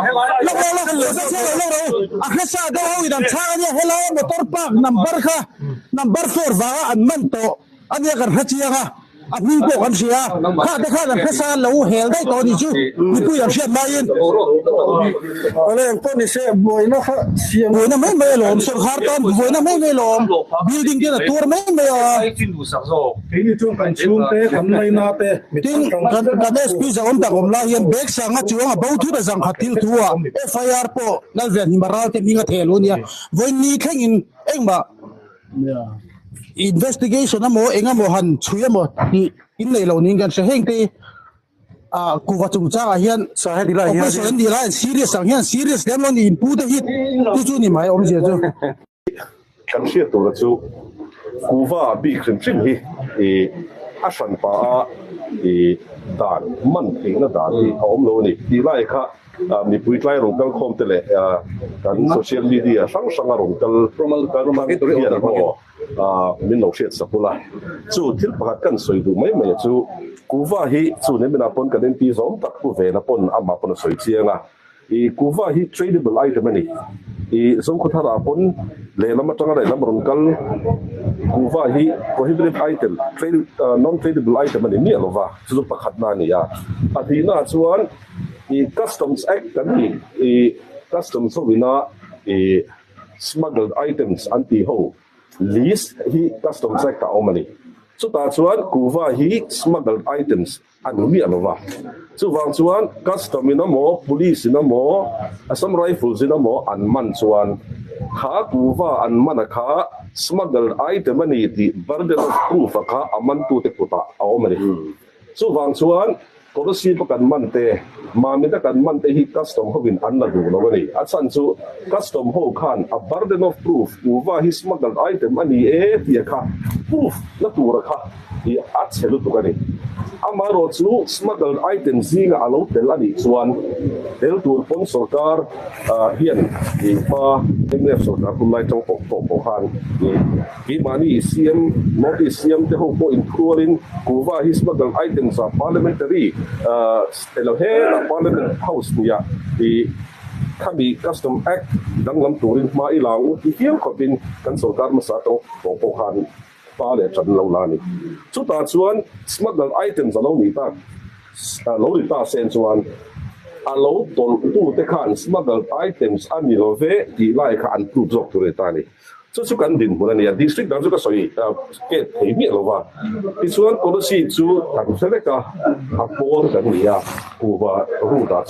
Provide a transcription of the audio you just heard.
Lawk lawk lawk lawk lawk a hresa deuh ho in an chhang ania helai a motor park number kha number 4 vanga an man tawh ania kan hre chiang a a hming pawh kan hria kha te khan an hresa lo hel daih tawh anih chu mipui an hriat maiin Awle eng pawh nise buaina kha siam buaina mai mai alawm sawrkhar tan buaina mai mai alawm building te an a tuar mai mai a. Keini chuan kan chhungte kan laina te Tin, kan kan SP zahawm tak awm lai hian bag sanga chuang a bo thut a zangkhat thil thu ah FIR pawh Lalvian Himaral te hming a theh lo nia. Vawiin thlengin engmah investigation emaw eng emaw han chhui emaw tih in nei lo niin kan hre. Heng te ah kuva chungchangah hian operation an tih lai an serious ang hian serious lem lo ni in pu te hi chu chu ni mai awmzia chu. Kan hriat tura chu kuva bik hrim hrim hi ih a hran pa a ih dan man theihna dan hi a awm lo a ni tih lai kha mipui tlai rawn kal khawm te leh kan social media hrang hranga rawn kal kal hian maw min lo hriat sak ula. Chu thil pakhat kan sawi duh mai mai a chu kuva hi chu nimin ah pawn kan MP zawm tak pu Vena pawn amah pawn a sawi chiang a. I kuva hi tradable item a ni. I Zokhawthar ah pawn lehlam atanga lehlam rawn kal kuva hi prohibited item, trade non tradable item a ni miah lova, chu chu pakhatna a ni a. A hnihna ah chuan i Customs Act kan tih i Customs ho ina i smuggled items an tih ho list hi Customs Act ah a awm a ni. Chutah chuan kuva hi smuggled items A ni miah lo va. Chuvang chuan custom in emaw, police in emaw, Assam Rifles in emaw an man chuan kha kuva an man a kha smuggled item a ni tih burden of proof a kha a mantute kutah a awm a ni. Chuvang chuan Kolasib a kan man te, Mamit a kan man te hi custom hovin an la duh lo a ni. A chhan chu custom ho khan a burden of proof kuva hi smuggled item a ni e tih a kha proof la tur a kha hi a chhe lutuk a ni. Amaherawh chu smuggled item zinga a lo tel a nih chuan tel tur pawn sorkar hian i hma mnf sorkar hun lai tang tawh tawh pawh khan i keimahni CM notice siam te ho pawh inthualin kuhva hi smuggled items ah parliamentary elo hetah parliament house hnuiah i khami custom act danglam turin hma i lang u ti hial khawpin kan sorkar hmasa tang tawh pawh khan Pa leh ṭan lo la ni. Chutah chuan smuggle items a lo nih tak, a lo ni ta sen chuan a lo tawlhtute khan smuggled items a ni lo ve tih lai kha an prove zawk tur a ni ta a ni. Chu chu kan dinhmun a ni a, district dang chu ka sawi ket thei miah lo va. Tichuan policy chu kan hre vek a, a pawn kan ni a, kuhva route ah.